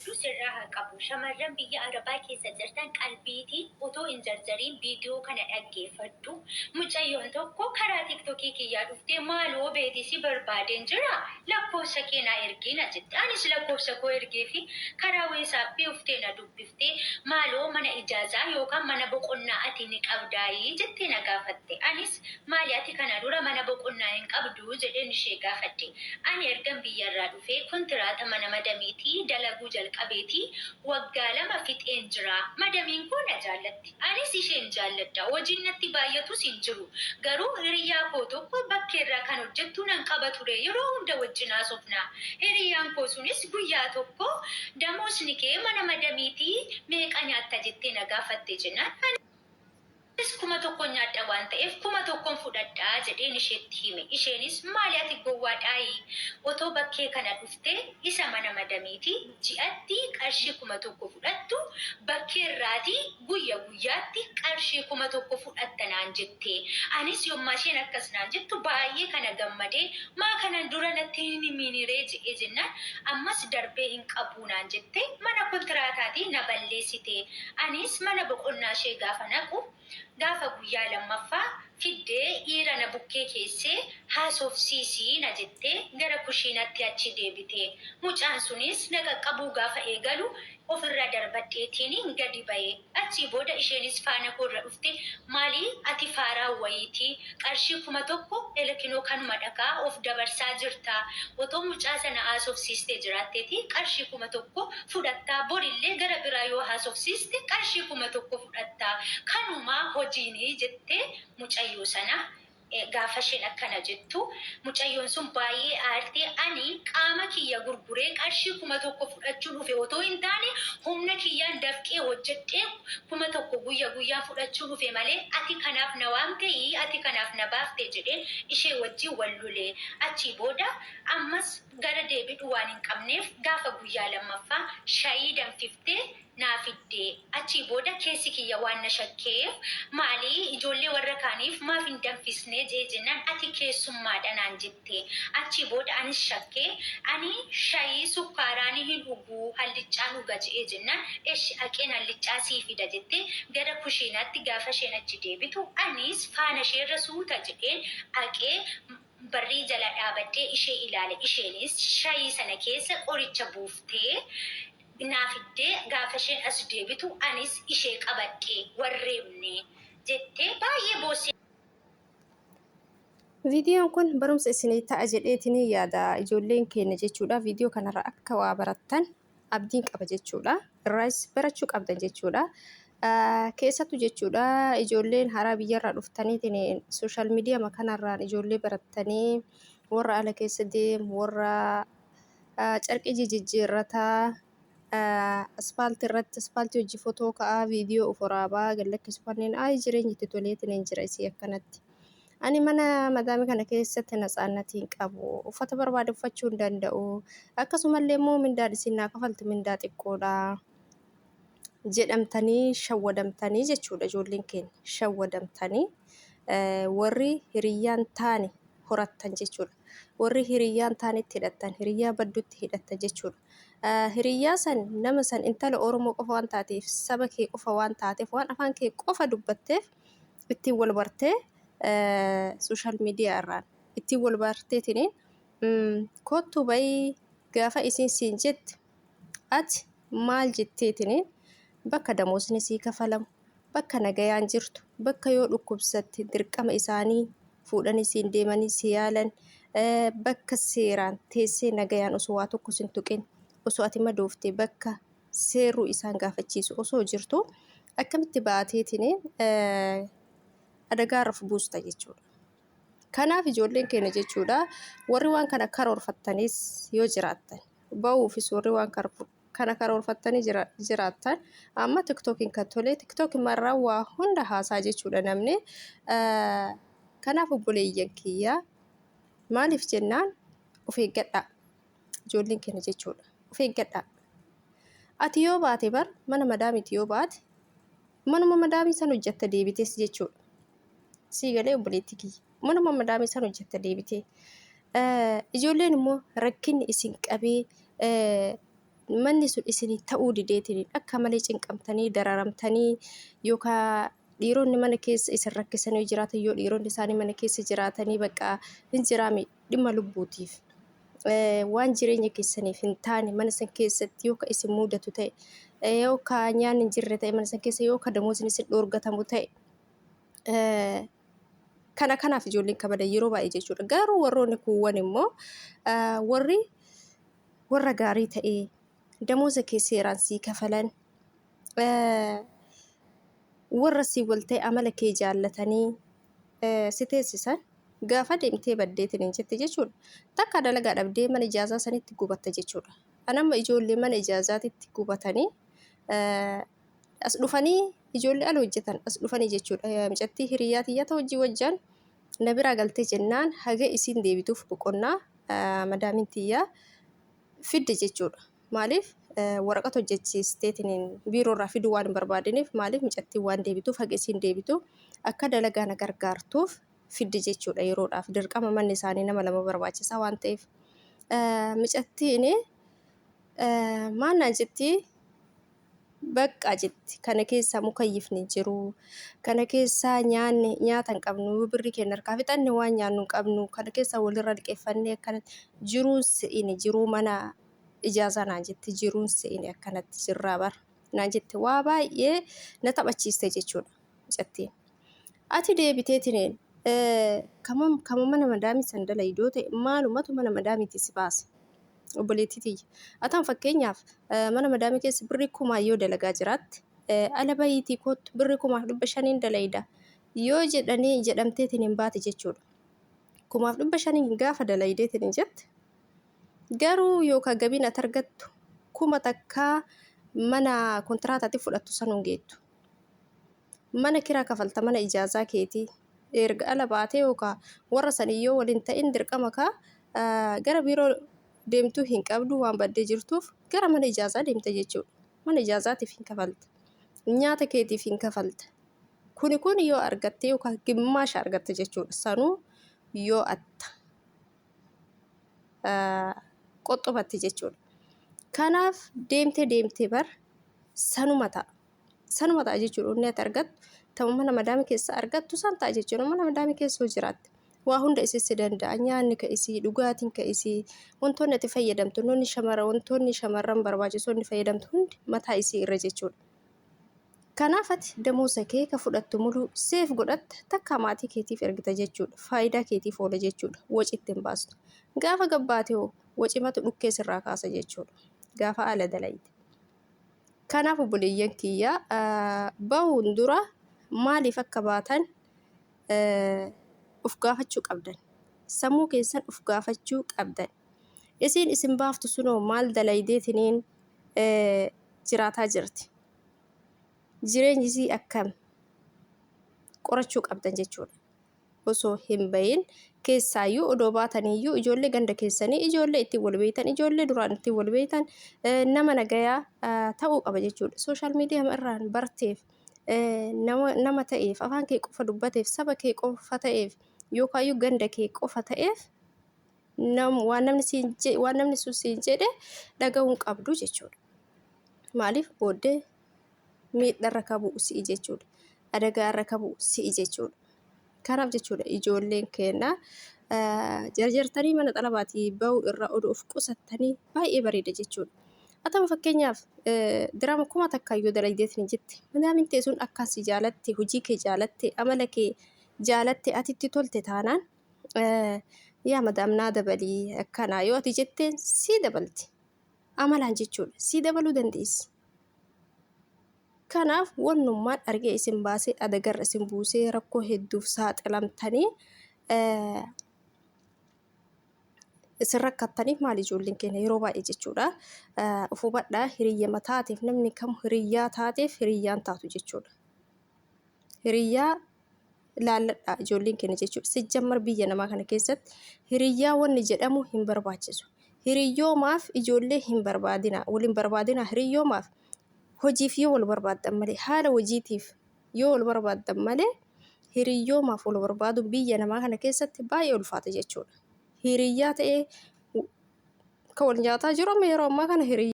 Hedduu sirraa haa qabu. Shamarran biyya arabaa keessa jirtan qalbiitiin otoo hin jarjariin viidiyoo kana dhaggeeffadhu. Mucayyoon tokko karaa tiktokii kiyyaa dhuftee maaloo beeti si barbaadeen jira lakkoofsa kee naa ergii na jette. Anis lakkoofsa koo ergeefi karaa weesaappii dhuftee na dubbiftee maaloo mana ijaazaa yookaan mana boqonnaa ati ni qabdaayii jettee na gaafatte. Anis maali ati kana dura mana boqonnaa hin qabduu jedheen ishee gaafadhe. Ani ergan biyyarraa dhufee kontiraata mana madamiitii dalaguu jalqabeetii waggaa 2 fixeen jira. Madamiin koo na jaallatti. Anis isheen jaalladha. Hojiin natti baay'atus hin jiru. Garuu hiriyyaa koo tokko bakkeerraa kan hojjettu nan qaba ture. Yeroo hunda wajjin haasofna. Hiriyyaan koo sunis guyyaa tokko damoosni kee mana madamiitii meeqa nyaatta jettee na gaafatte jennaan Anis 1000 nyaadha waan ta'eef 1000n fudhadha jedheen isheetti hime. Isheenis maali ati gowwaadhaayii? Otoo bakkee kana dhuftee isa mana madamiitii ji'atti qarshii 1000 fudhattu bakkeerraatii guyya guyyaatti qarshii 1000 fudhatta naan jette. Anis yommaa isheen akkas naan jettu baay'ee kana gammadee maa kanan dura natti hin himiiniree je'ee jennaan ammas darbee hin qabuu naan jette mana kontiraataatii na balleessite. Anis mana boqonnaa ishee gaafa naqu, gaafa guyyaa lammaffaa fiddee dhiira na bukkee keessee haasofsiisi na jettee gara kushiinatti achi deebite. Mucaan sunis na qaqqabuu gaafa eegalu ofirraa darbadheetiinin gadi baye. Achii booda isheenis faana koorra dhufte maali ati faaraa wayiiti qarshii 1000 elekinoo kanuma dhakaa of dabarsaa jirta otoo mucaa sana haasofsiistee jiraatteeti qarshii 1000 fudhatta borillee gara biraa yoo haasofsiiste qarshii 1000 fudhatta kanumaa hojiini jettee mucayyoo sana Gaafa isheen akkana jettu mucayyoon sun baay'ee aartee ani qaama kiyya gurguree qarshii 1000 fudhachuu dhufe otoo hin taane humna kiyyaan dafqee hojjedhee 1000 guyya guyyaan fudhachuu dhufe malee ati kanaaf na waamteeyii ati kanaaf na baafte jedheen ishee wajjin wal lole. Achii booda ammas gara deebidhu waan hin qabneef gaafa guyyaa lammaffaa shayii danfiftee naa fidde. Achii booda keessi kiyya waan na shakkeef maali ijoollee warra kaaniif maaf hin danfisne jee jennaan ati keessummaadha naan jette. Achii booda anis shakke ani shayii sukkaaraani hin dhuguu halliccaan dhuga je'ee jennaan eshi aqeen halliccaa sii fida jettee gara kushiinaatti gaafa isheen achi deebitu anis faana isheerra suuta jedheen aqee barrii jala dhaabadhee ishee ilaale. Isheenis shayii sana keessa qoricha buuftee naa fiddee gaafa isheen as deebitu anis ishee qabadhe wal reebne jettee baay'ee boossee. Viidiyoon kun barumsa isinii ta'a jedheetiin yaada ijoolleen keenya jechuudha. Viidiyoo kanarraa akka waa barattan abdiin qaba jechuudha. Irraas barachuu qabdan jechuudha. Keessattuu jechuudha ijoolleen haraa biyyarraa dhuftaniitiin sooshaal miidiyaa kanarraan ijoollee barattanii warra ala keessa deemu warra carqii jijijjiirrataa aspaaltii irratti aspaaltii hojii fotoo ka'aa viidiyoo of waraabaa gad lakkisu kanneen ayi jireenyi itti toleetiin hin jira isii akkanatti. Ani mana madaamii kana keessatti natsaannatii hin qabu. Uffata barbaade uffachuu hin danda'u. Akkasumallee immoo mindaan isin naa kafaltu mindaa xiqqoodha. Jedhamtanii shawwadamtanii jechuudha ijoolleen keenya shawwadamtanii warri hiriyyaan taane horattan jechuudha. Warri hiriyyaan taanetti hidhattan hiriyyaa baddutti hidhatta jechuudha. Hiriyyaa san nama san intala Oromoo qofa waan taateef saba kee qofa waan taateef waan afaan kee qofa dubbatteef ittiin wal bartee sooshaal miidiyaa irraan ittiin wal barteetiniin kottu bayii gaafa isiin siin jette ati maal jetteetiniin bakka damoosni sii kafalamu bakka nagayaan jirtu bakka yoo dhukkubsatte dirqama isaanii fuudhanii siin deemanii si yaalan bakka seeraan teessee nagayaan osoo waa tokko sin tuqin osoo ati madoofte bakka seerruu isaan gaafachiisu osoo jirtu akkamitti baateetiin adagaa irra of buusta jechuudha. Kanaaf ijoolleen keenya jechuudha warri waan kana karoorfattanis yoo jiraattan ba'uufis warri waan kana karoorfattanii jiraattan amma tiktookiin kan tole tiktookiin marraa waa hunda haasaa jechuudha namni. Kanaaf obboleeyyan kiyya maaliif jennaan of eeggadhaa. Ijoolleen keenya jechuudha. Of eeggadhaa. Ati yoo baate bar mana madaamiiti yoo baate manuma madaamii san hojjetta deebitees jechuudha. Sii galee obboleettii kiyya. Manuma madaamii san hojjetta deebitee. Ijoolleen immoo rakkinni isin qabee Manni sun isinii ta'uu dideetiin akka malee cinqamtanii dararamtanii, yookaan dhiironni mana keessa isin rakkisanii jiraatan, yoo dhiironni isaanii mana keessa jiraatanii bakka hin jiraame dhimma lubbuutiif waan jireenya keessaniif hin taane mana san keessatti yoo ka isin mudatu ta'e, yoo ka nyaanni hin jirre ta'e mana san keessa, yoo ka damoosni isin dhoorgatamu ta'e, kana kanaaf ijoolleen kabadan yeroo baay'ee jechuudha. Garuu warroonni kuuwwan immoo warri warra gaarii ta'ee damooza kee seeraan sii kafalan, warra sii wal ta'e, amala kee jaallatanii si teessisan, gaafa deemtee baddeetiin hin jette jechuudha. Takka dalagaa dhabdee mana ijaazaa sanitti gubatta jechuudha. Anamma ijoollee mana ijaazaatitti gubatanii as dhufanii, ijoollee ala hojjetan as dhufanii jechuudha. Mucattii hiriyaa tiyyata hojii wajjaan na biraa galtee jennaan haga isiin deebituuf boqonnaa madaamiin tiyyaa fidde jechuudha. Maaliif, waraqata hojjechiisteetiin biiroo irraa fiduu waan hin barbaadiniif, maaliif, mucattiin waan deebituuf, haga isiin deebitu akka dalagaa na gargaartuuf fidde jechuudha yeroodhaaf. Dirqama manni isaanii nama lama barbaachisaa waan ta'eef. Mucattiin maal naan jetti? Baqqaa jetti, kana keessaa mukayyifni jiru, kana keessaa nyaanni nyaata hin qabnu, birri keenya harkaa fixanne, waan nyaannu hin qabnu, kana keessaa walirra liqeeffannee akkanatti jiruun se'ini, jiruu mana ijaazaa naan jetti, jiruun se'ini akkanatti jirraa bara naan jette. Waa baay'ee na taphachiiste jechuudha mucattiin. Ati deebiteetiin kama mana madaamii san dalaydoo ta'e maalumatu mana madaamiitti si baase? Obboleettii tiyya. Ataan fakkeenyaaf mana madaamii keessa birrii 1000 yoo dalagaa jiraatte, ala bahiitii kootu birrii 1500n dalayda yoo jedhanii jedhamteetiin hin baate jechuudha. 1500n gaafa dalaydeetiin hin jette, garuu yookaan gabiin ati argattu 1000 mana kontiraataatti fudhattu sanuun geettu. Mana kiraa kafalta mana ijaazaa keetii. Erga ala baatee yookaan warra sanii yoo waliin ta'in, dirqama kaa gara biiroo deemtuu hin qabdu, waan baddee jirtuuf gara mana ijaazaa deemte jechuudha. Mana ijaazaatiif hin kafalta. Nyaata keetiif hin kafalta. Kuni kun yoo argatte yookaan gimmaasha argatte jechuudha. Sanuu yoo atta qoxxobatte jechuudha. Kanaaf deemtee deemtee bar sanuma ta'a. Sanuma ta'a jechuudha. Inni ati argattu ta'u mana madaamii keessa argattu san ta'a jechuudha. Mana madaamii keessa yoo jiraatte waa hunda isii danda'a. Nyaanni ka isii, dhugaatiin ka isii, wantoonni ati fayyadamtu, wantoonni shamara, wantoonni shamarran barbaachisoo inni fayyadamtu hundi mataa isii irra jechuudha. Kanaaf ati damoosa kee ka fudhattu muluu seef godhatta, takka maatii keetiif ergita jechuudha. Faayidaa keetiif oola jechuudha. Wacitti hin baastu. Gaafa gabbaate hoo wacimatu dhukkee sirraa kaasa jechuudha. Gaafa ala dalayte. Kanaaf obboleeyyan kiyya, bahuun dura maaliif akka baatan of gaafachuu qabdan. Sammuu keessan of gaafachuu qabdan. Isiin isin baaftu sunoo maal dalaydeetiniin jiraataa jirti? Jireenyi isii akkam? Qorachuu qabdan jechuudha. Osoo hin bahin keessaayyuu, odoo baataniiyyuu, ijoollee ganda keessanii, ijoollee ittiin wal beektan, ijoollee duraan ittiin wal beektan, nama nagayaa ta'uu qaba jechuudha. Social media irraan barteef, nama ta'eef, afaan kee qofa dubbateef, saba kee qofa ta'eef, yookaan ganda kee qofa ta'eef waan namni sun siin jedhe dhaga'uun qabdu jechuudha. Maaliif, booddee miidharra ka bu'u si'i jechuudha. Adagaarra ka bu'u si'i jechuudha. Kanaaf jechuudha, ijoolleen keenya jarjartanii mana xalabaatii bahuu irraa odoo of qusattanii baay'ee bareeda jechuudha. Haa ta'u, fakkeenyaaf diraama 1000 yoo dalagdeetiin jette, madaamin ta'e sun akkaan si jaalatte, hojii kee jaalatte, amala kee jaalatte, ati itti tolte taanaan, yaa madaam, naa dabalii akkanaa yoo ati jetteen sii dabalti. Amalaan jechuudha, sii dabaluu dandeessi. Kanaaf wannummaan argee isin baasee adagarra isin buusee rakkoo hedduuf saaxilamtanii isin rakkattaniif maali, ijoolleen keenya yeroo baay'ee jechuudha? Of hubadhaa, hiriyyama taateef namni kam hiriyyaa taateef hiriyyaan taatu jechuudha. Hiriyyaa laalladhaa ijoolleen keenya jechuudha. Sijjammar biyya namaa kana keessatti hiriyyaa wanni jedhamu hin barbaachisu. Hiriyyoomaaf ijoollee hin barbaadina. Wal hin barbaadina hiriyyoomaaf. Hojiif yoo wal barbaaddan malee, haala hojiitiif yoo wal barbaaddan malee, hiriyyoomaaf wal barbaadu biyya namaa kana keessatti baay'ee ulfaata jechuudha. Hiriyyaa ta'ee kan wal nyaataa jiru amma yeroo ammaa kana hiriyyaa.